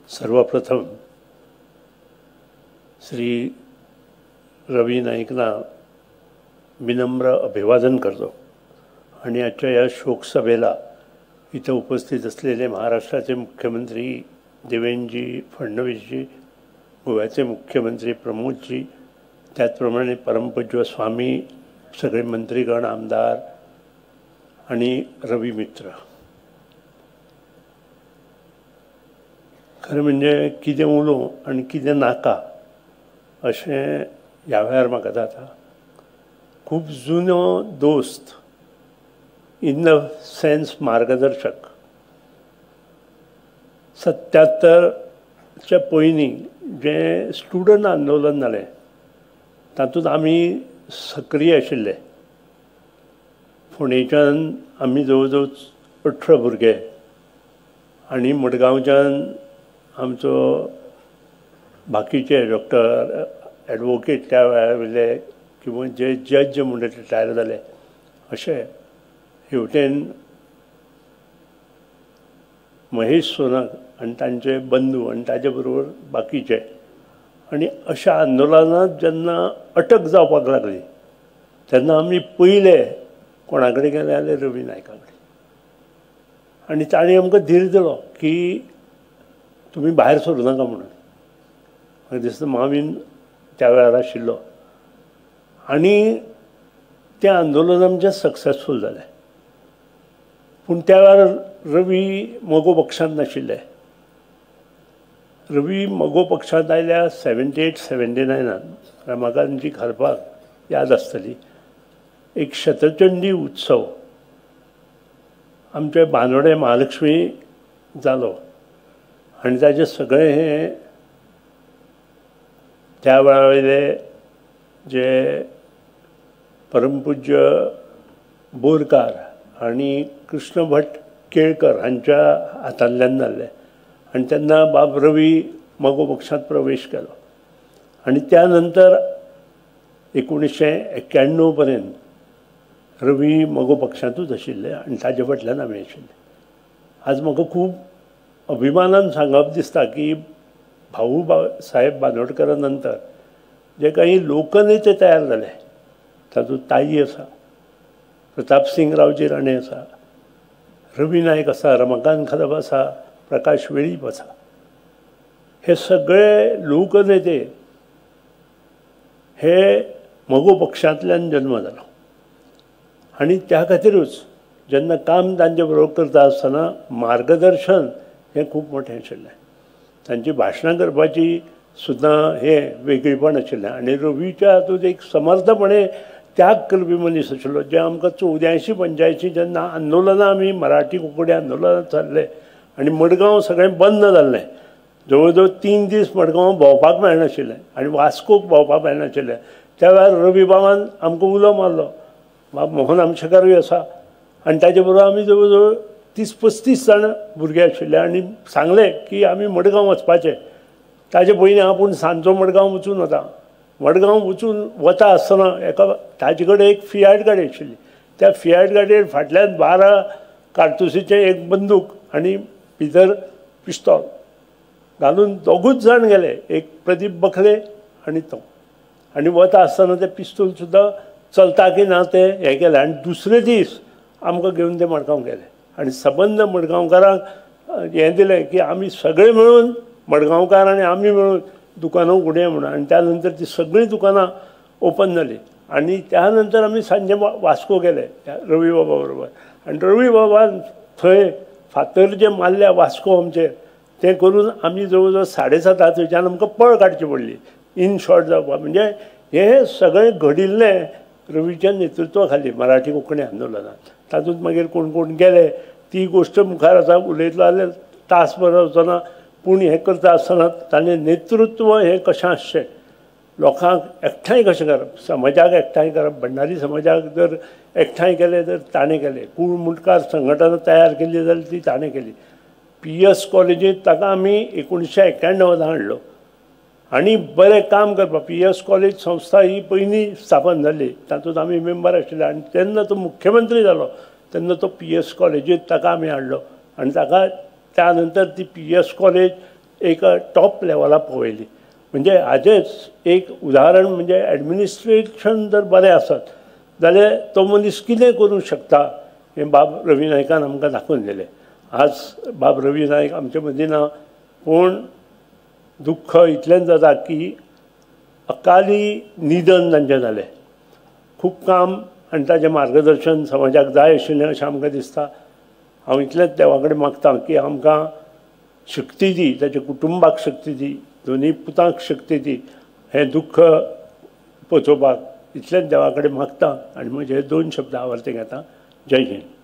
सर्वप्रथम श्री रवी नाईकना विनम्र अभिवादन करतो आणि आजच्या या शोकसभेला इथं उपस्थित असलेले महाराष्ट्राचे मुख्यमंत्री देवेंद्रजी फडणवीसजी, गोव्याचे मुख्यमंत्री प्रमोदजी, त्याचप्रमाणे परमपूज्य स्वामी, सगळे मंत्रीगण, आमदार आणि रवी मित्र. खरें म्हणजे कितें उलोवं आनी कितें नाका अशें ह्या वेळार म्हाका जाता. खूब जुनो दोस्त, इन the sense मार्गदर्शक, 77च्या पयलीं जें स्टुडंट आंदोलन जालें तातूंत आमी सक्रीय आशिल्ले. फोंडेच्यान आमी जवळ जवळ 18 भुरगे आनी मडगांवच्यान आमचो बाकीचे डॉक्टर, एडवोकेट त्या वेळार वयले किंवा जे जज म्हणून रिटायर जाले अशे हेवटेन महेश सोनक आनी तांचे बंधू आनी ताजे बरोबर बाकीचे. आनी अशा आंदोलनांत जेन्ना अटक जावपाक लागली तेन्ना आमी पयले कोणा कडेन गेले जाल्यार रवी नायका कडेन. आनी ताणें आमकां धीर दिलो की तुमी भायर सरूं नाका म्हणून. म्हाका दिसता मावीन त्या वेळार आशिल्लो आनी तें आंदोलन आमचें सक्सेसफूल जालें. पूण त्या वेळार रवी मगो पक्षांत नाशिल्ले. रवी मगो पक्षांत आयल्या 78 79 रमाकांतजी घालपाक याद आसतली. एक शतचंडी उत्सव आमचे बांदोडे महालक्ष्मी जालो आनी ताजे सगळे हे त्या वेळा वयले जे परमपूज्य बोरकार आनी कृष्ण भट केळकर हांच्या हातांतल्यान जाल्लें. आनी तेन्ना बाब रवी मगो पक्षांत प्रवेश केलो आनी त्या नंतर 1991 पर्यंत रवी मगो पक्षांतूच आशिल्ले आनी ताजे फाटल्यान आमी आशिल्ले. आज म्हाका खूब अभिमानान सांगप दिसता की भाऊ साहेब बांदोडकरा नंतर जे काही लोकनेते तयार जाले तातूंत ताई आसा, प्रतापसिंग रावजी राणे आसा, रवी नायक आसा, रमाकांत खलप आसा, प्रकाश वेळीप आसा. हे सगळे लोकनेते हे मगो पक्षांतल्यान जन्म जालो आनी त्या खातीरूच जेन्ना काम तांचे बरोबर करता आसतना मार्गदर्शन हें खूब मोठें आशिल्लें. तांची भाशणां करपाची सुद्दां हें वेगळेपण आशिल्लें आनी रवीच्या हातूंत एक समर्थपणे त्याग करपी मनीस आशिल्लो. जे आमकां 84 85 जेन्ना आंदोलनां आमी मराठी कोंकणी आंदोलनां चल्लें आनी मडगांव सगळें बंद जाल्लें, जवळ जवळ 3 दीस मडगांव भोंवपाक मेळनाशिल्लें आनी वास्कोक भोंवपाक मेळनाशिल्लें. त्या वेळार रवी बाबान आमकां उलो मारलो, बाब मोहन आमशेकारूय आसा आनी ताजे बरोबर आमी जवळ जवळ 30-35 जाण भुरगे आशिल्ले आनी सांगलें की आमी मडगांव वचपाचें. ताजे पयलीं आपूण सांजचो मडगांव वचून वता. मडगांव वचून वता आसतना एका ताजे कडेन एक फियाट गाडी आशिल्ली. त्या फियाट गाडयेर फाटल्यान 12 कार्तुसीचें एक बंदूक आनी भितर पिस्तोल घालून दोगूच जाण गेले, एक प्रदीप बखले आनी तो. आनी वता आसतना तें पिस्तूल सुद्दां चलता की ना तें हें केलें आनी दुसरे दीस आमकां घेवन ते मडगांव गेले आनी सबंद मडगांवकारांक हें दिलें की आमी सगळे मेळून मडगांवकार आनी आमी मेळून दुकानां उगडया म्हणून. आनी त्या नंतर ती सगळीं दुकानां ओपन जालीं आनी त्या नंतर आमी सांजे वास्को गेले रवी बाबा बरोबर. आनी रवी बाबान थंय फातर जे मारल्या वास्को आमचेर तें करून आमी जवळ जवळ 7:30 थंयच्यान आमकां पळ काडची पडली इन शॉर्ट जावपाक. म्हणजे हें सगळें घडिल्लें रवीच्या नेतृत्वा खाली मराठी कोंकणी आंदोलनांत. तातूंत मागीर कोण कोण गेले ती गोश्ट मुखार आसा, उलयतलो जाल्यार तास बरो वचना. पूण हें करता आसतना ताणें नेतृत्व हें कशें आसचें, लोकांक एकठांय कशें करप, समाजाक एकठांय करप, भंडारी समाजाक जर एकठांय केलें तर ताणें केलें, कूळ मुंडकार संघटना तयार केली जाल्यार ती ताणें केली. पी एस कॉलेजींत ताका आमी 1991 हाडलो आनी बरें काम करपाक. पी एस कॉलेज संस्था ही पयलीं स्थापन जाली, तातूंत आमी मेंबर आशिल्ले आनी तेन्ना तो मुख्यमंत्री जालो तेन्ना तो पी एस कॉलेजींत ताका आमी हाडलो आनी ताका त्या नंतर ती पी एस कॉलेज एका टॉप लेवला पावयली. म्हणजे हाजेच एक उदाहरण म्हणजे एडमिनिस्ट्रेशन जर बरें आसत जाल्यार तो मनीस कितें करूंक शकता हें बाब रवी नायकान आमकां दाखोवन दिलें. आज बाब रवी नायक आमचे मदीं ना, पूण दुख्ख इतलेंच जाता की अकाली निधन तांचें जालें. खूब काम आनी ताचें मार्गदर्शन समाजाक जाय आशिल्लें अशें आमकां दिसता. हांव इतलेंच देवा कडेन मागता की आमकां शक्ती दी, ताच्या कुटुंबाक शक्ती दी, दोनूय पुतांक शक्ती दी हें दुख्ख पचोवपाक. इतलेंच देवा कडेन मागता आनी म्हजे दोन शब्द हांव अर्थे घेता. जय हिंद.